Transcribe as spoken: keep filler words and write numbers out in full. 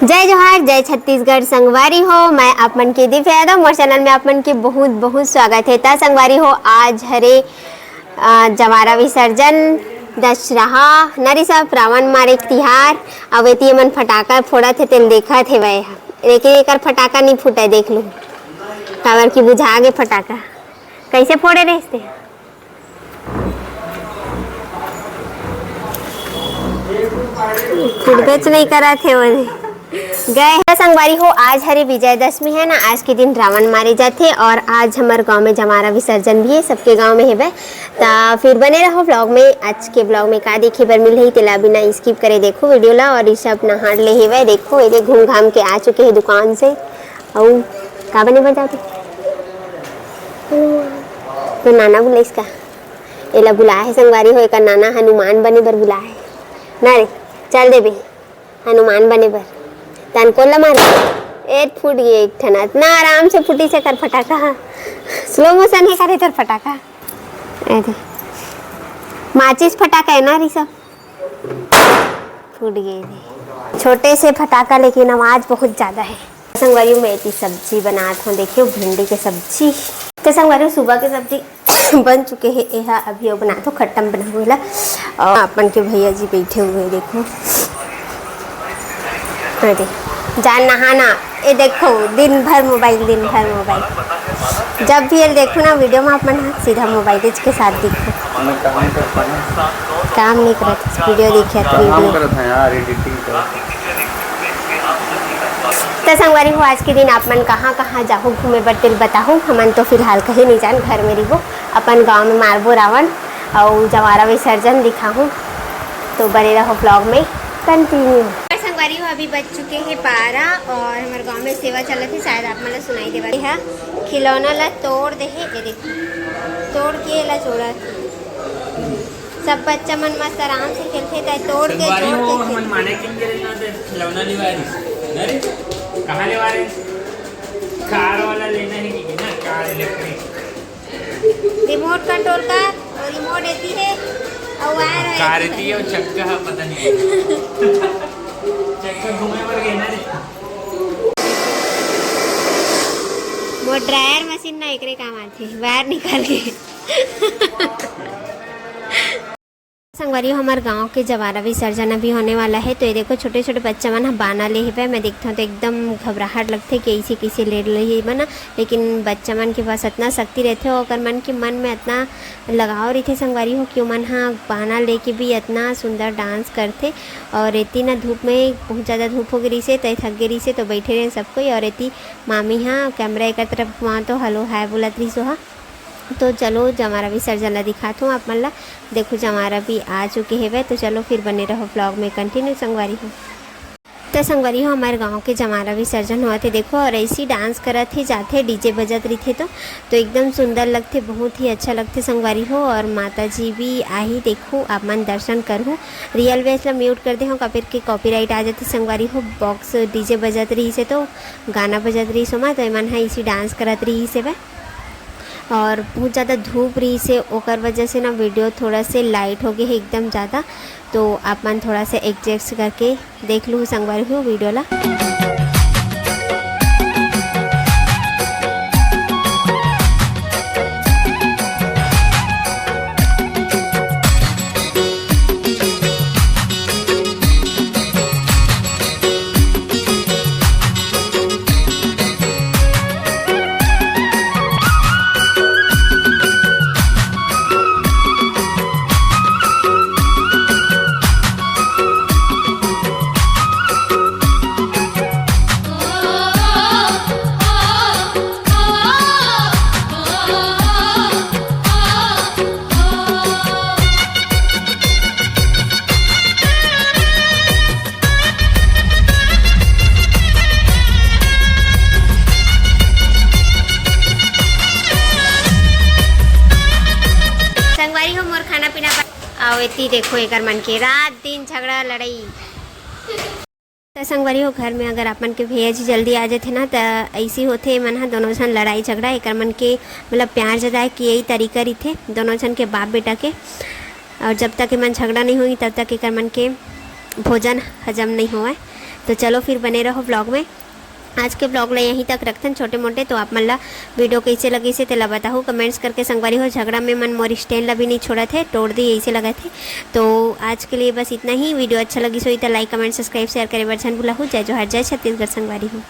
जय जोहार, जय छत्तीसगढ़ संगवारी हो। मैं आप मन के दिव्या यादव, मोर चैनल में आप मन के बहुत बहुत स्वागत है। त संगवारी हो, आज हरे अ, जवारा विसर्जन, दशरहा, नरी सब रावण मारे के तिहार। अब एती एमन फटाका फोड़त हे, तेन देखत हेवय। लेकिन एकर फटाका नहीं फूटे, देख लू, काबर कि बुझा गे फटाका। कैसे फोड़े रहिस ते? फूटबेच नहीं करत हे ओने। गए हैं संगवारी हो, आज हरे विजयदशमी है ना, आज के दिन रावण मारे जाथे और आज हमर गांव में जमारा विसर्जन भी है, सबके गांव में हेबे। त फिर बने रहो vlog में। आज के vlog में का देखे बर मिलही, तेला बिना skip करे देखो video ला। और ऋषभ नहा ले हेवय, देखो एदे घूम घाम के आ चुके हैं दुकान से। अउ का बने बर जाथे? तो नाना बुलाइस का? एला बुलाए हे संगवारी हो, एकर नाना हनुमान बने बर बुलाए हे ना रे। चल देबे हनुमान बने बर। तन कोन ला मार, ए फूट गे एक ठन। इतना आराम से फूटी से कर फटाका। Slow motion है करे तर फटाका। ए दे, माचिस फटाका है ना ऋषभ? फूट गे दे। छोटे से फटाका लेकिन आवाज बहुत ज्यादा है। संगवारी, मैं एती सब्जी बनात हूँ, देखियो भिंडी के सब्जी। तो संगवारी, सुबह के सब्जी बन चुके हैं। एहा अभी वो बनात हूँ, खट्टा में बनाहूँ एला। और अपन के भैया जी बैठे हुए हैं, देखो। अरे, जान नहाना, ये देखो, दिन भर मोबाइल, दिन भर मोबाइल। जब भी ये देखो ना video में, अपन सीधा मोबाइल के साथ देखो। मैं काम करता हूँ। काम नहीं करत, video देखिए, काम video। करत है यार, एडिटिंग करत। त संगवारी हो, आज के दिन आप मन कहाँ कहाँ जाहू घूमे बर, तेल बताहू। हमन तो फिलहाल कहीं नहीं जान, घर में रहिबो, अपन गांव में मारबो रावण, अउ जवारा विसर्जन दिखाहू। तो बने रहो vlog में continue। संगवारी हो, अभी बज चुके हैं बारह और हमारे गांव में सेवा चलत है, शायद आप मन ला सुनाई देवा। ये हा खिलौना ला तोड़ दे हे, ये देखो, तोड़ के ला जोड़ा। सब बच्चा मन मस्त आराम से खेलथे, ताई तोड़ के, संगवारी जोड़ हो, के हमन खेलथे। माने किन के लेना थे, खिलौना लेवा रहिस। अरे, कहाँ लेवा रहे? कार वाला लेना है कि ना, कार electric। Remote control का, और remote एती है, और wire है, कार एती है। एती है, और चक्का है, पता नहीं। चक्का घूमे पर गए ना रे। वो dryer machine ना एकरे काम आथे, wire निकाल के। संगवारी हो, हमार गांव के जवारा विसर्जन अभी होने वाला है। तो ये देखो, छोटे-छोटे बच्चा मन ह बाना ले हेवय। मैं देखथंव तो एकदम घबराहट लगथे कि ऐसे कैसे ले लेही बना, लेकिन बच्चा मन के पास अतना शक्ति रहथे, ओकर मन के मन में अतना लगाव रहिथे संगवारी हो, कि ओमन ह बाना लेके भी अतना सुंदर dance करथे। और एती ना धूप में, बहुत ज़्यादा धूप हो गे रहिसे, तो थक गे रहिसे, तो बैठे रहे सब कोई। और एती मामी ह camera एकर तरफ घुमा तो hello hi बोलत रहिस ओहा। तो चलो, जमारा विसर्जन ला दिखात हूँ आप मन ला। देखो, जमारा भी आ चुके हेवय, तो चलो फिर बने रहो vlog में continue संगवारी हो। तो संगवारी हो, हमारे गांव के जमारा विसर्जन होवत हे, देखो, और ऐसी dance करत ही जाथे, DJ बजत रहिथे तो, तो एकदम सुंदर लगथे, बहुत ही अच्छा लगथे संगवारी हो। और माता जी भी आही, देखो, आप मन दर्शन करहु। Real voice ला mute कर दे हो, काबर के copyright आ जाथे संगवारी हो, box DJ बजत रहिसे तो, गाना बजत रहिस ओमा, तो एमन ह इसी dance करत रहिस हेवय। और बहुत ज़्यादा धूप रहिस हे, ओकर वजह से ना video थोड़ा से light हो गए हे एकदम ज़्यादा, तो आप मन थोड़ा से adjust करके देख लू संगवारी हो video ला। संगवारी हो, मोर खाना पीना बन-, अउ एती देखो, एकर मन के रात दिन झगड़ा लड़ाई। त संगवारी हो, घर में अगर आप मन के भैया जी जल्दी आ जाथे ना, त ऐसी होथे, एमन ह दोनों झन लड़ाई झगड़ा, एकर मन के मतलब प्यार जताए के यही तरीका रहिथे दोनों झन के, बाप बेटा के। और जब तक एमन झगड़ा नहीं होही, तब तक एकर मन के भोजन हजम नहीं होवय। तो चलो फिर बने रहो ब्लॉग में। आज के ब्लॉग ला यहीं तक रखथन छोटे मोटे। तो आप मन ला वीडियो कैसे लगिस हे तेला बताहू कमेंट्स करके संगवारी हो। झगड़ा में मन मोर स्टैंड ला भी नहीं छोड़त हे, तोड़ दी ऐसे लगत हे। तो आज के लिए बस इतना ही। वीडियो अच्छा लगिस होही तो लाइक, कमेंट, सब्सक्राइब, शेयर करे बर झन भुलाहू। जय जोहार, जय छत्तीसगढ़ संगवारी हो।